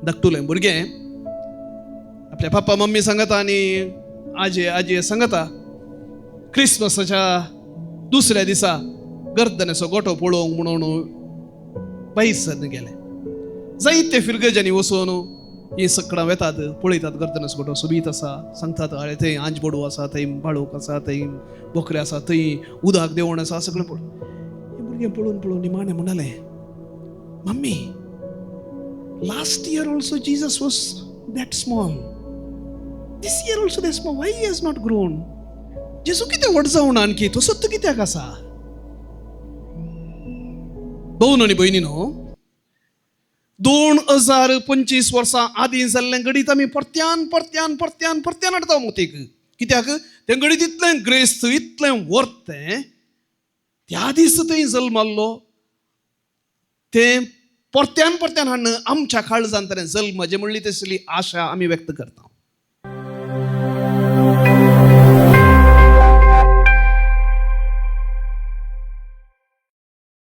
धाकटुलें भुरगें आपल्या papa mummy सांगता आनी आजे आजये सांगता क्रिसमसाच्या दुसऱ्या दिसा गर्दनेचो गोटो पळोवंक म्हणून भायर गेले. जायते फिरगजांनी वचून ही सकडां वेतात, पळयतात, गर्दनेचो गोटो सोबीत आसा सांगतात. अरे, थंय आंज बोडू आसा, थंय बाळूक आसा, थंय बोकरे आसा, थंय उदक देवण आसा, सगळें पळोवन हें भुरगें पळोवन पळोवन निमाणें म्हणालें, "Mummy, last year also Jesus was that small. This year also that small. Why he has not grown? जेजू कितें व्हड जावना आणखी? तसोच कित्याक आसा?" भावनो आनी भयणीनो, 2025 वर्सां आदीं जाल्लें घडीत आमी परत्यान परत्यान परत्यान परत्यान हाडटा मोतीक. कित्याक तें घडीत इतलें ग्रेस्त, इतलें वर्थ तें. त्या दीस थंय जल्माल्लो तें परत्यान परत्यान हाडून आमच्या काळजांत जल्म जे म्हणली तसली आशा आमी व्यक्त करता.